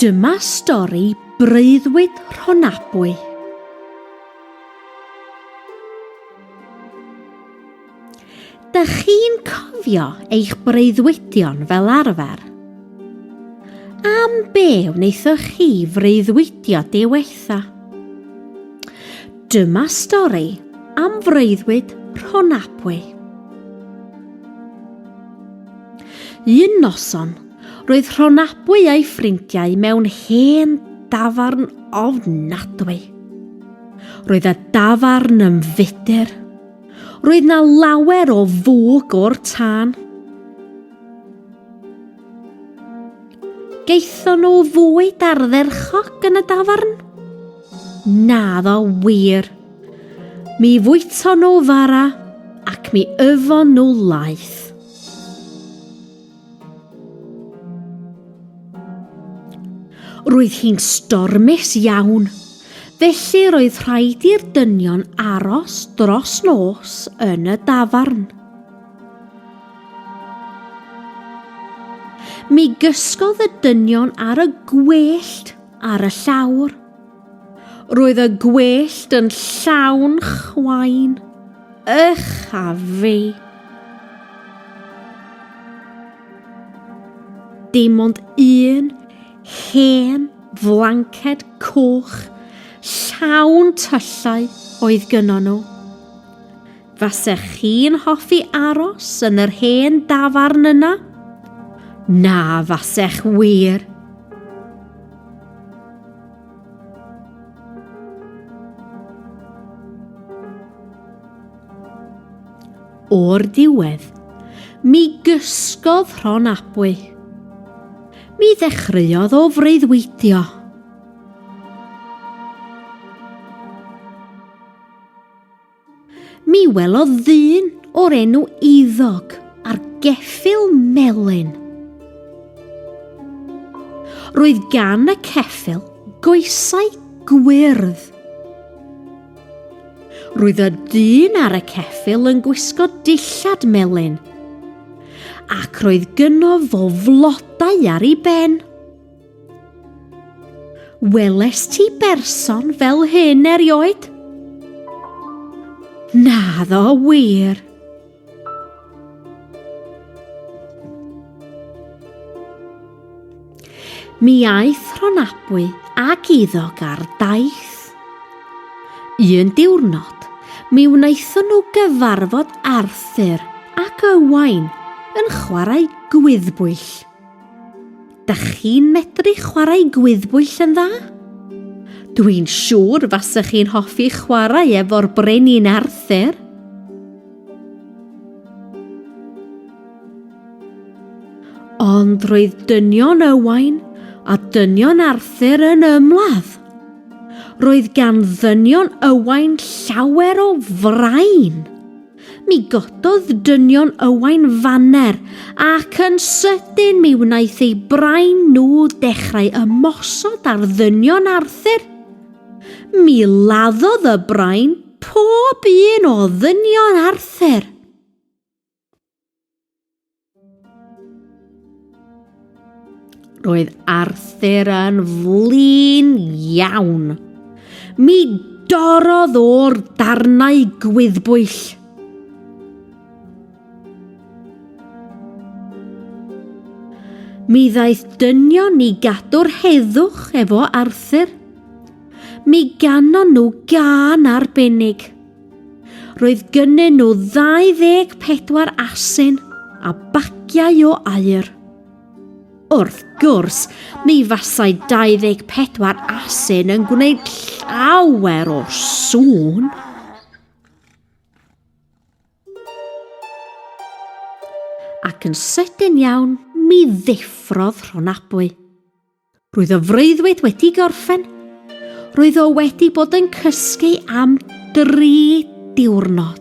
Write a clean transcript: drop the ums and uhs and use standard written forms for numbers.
Dyma stori Breuddwyd Rhonabwy. Dych chi'n cofio eich breuddwydion fel arfer? Am be wnaethoch chi freuddwydio diwetha? Dyma stori am freuddwyd Rhonabwy. Un noson, Roedd Rhonabwy a'i ffrindiau mewn hen dafarn ofnadwy. Roedd y dafarn yn fudr. Roedd na lawer o fwg o'r tân. Gaethon nhw fwyd ardderchog yn y dafarn? Naddo wir. Mi fwyton nhw fara ac mi yfon nhw laeth. Roedd hi'n stormus iawn, felly roedd rhaid i'r dynion aros dros nos yn y dafarn. Mi gysgodd y dynion ar y gwellt ar y llawr. Roedd y gwellt yn llawn chwain. Ych a fi! Dim ond un hen flanced coch llawn tyllau oedd gynno nhw. Fasech chi'n hoffi aros yn yr hen dafarn yna? Na fasech wir. O'r diwedd, mi gysgodd Rhonabwy. Mi ddechreuodd o freuddwydio. Mi welodd ddyn o'r enw Iddog ar geffyl melyn. Roedd gan y ceffyl goesau gwyrdd. Roedd y dyn ar y ceffyl yn gwisgo dillad melyn, ac roedd gynno fo flodau ar ei ben. Weles ti berson fel hyn erioed? Naddo wir. Mi aeth Rhonabwy ag Iddog ar daith. Un diwrnod, mi wnaethon nhw gyfarfod Arthur ac Owain yn chwarae gwyddbwyll. Dach chi'n medru chwarae gwyddbwyll yn dda? Dwi'n siŵr fasech chi'n hoffi chwarae efo'r brenin Arthur. Ond roedd dynion Owain a dynion Arthur yn ymladd. Roedd gan ddynion Owain llawer o frain. Mi gododd dynion Owain faner ac yn sydyn mi wnaeth eu brain nhw dechrau ymosod ar ddynion Arthur. Mi laddodd y brain pob un o ddynion Arthur. Roedd Arthur yn flin iawn. Mi dorrodd o'r darnau gwyddbwyll. Mi ddaeth dynion i gadw'r heddwch efo Arthur. Mi ganon nhw gân arbennig. Roedd gynnyn nhw 24 asyn a bagiau o aur. Wrth gwrs, mi fasai 24 asyn yn gwneud llawer o sŵn. Ac yn sydyn iawn, mi ddeffrodd Rhonabwy. Roedd y freuddwyd wedi gorffen. Roedd o wedi bod yn cysgu am dri diwrnod.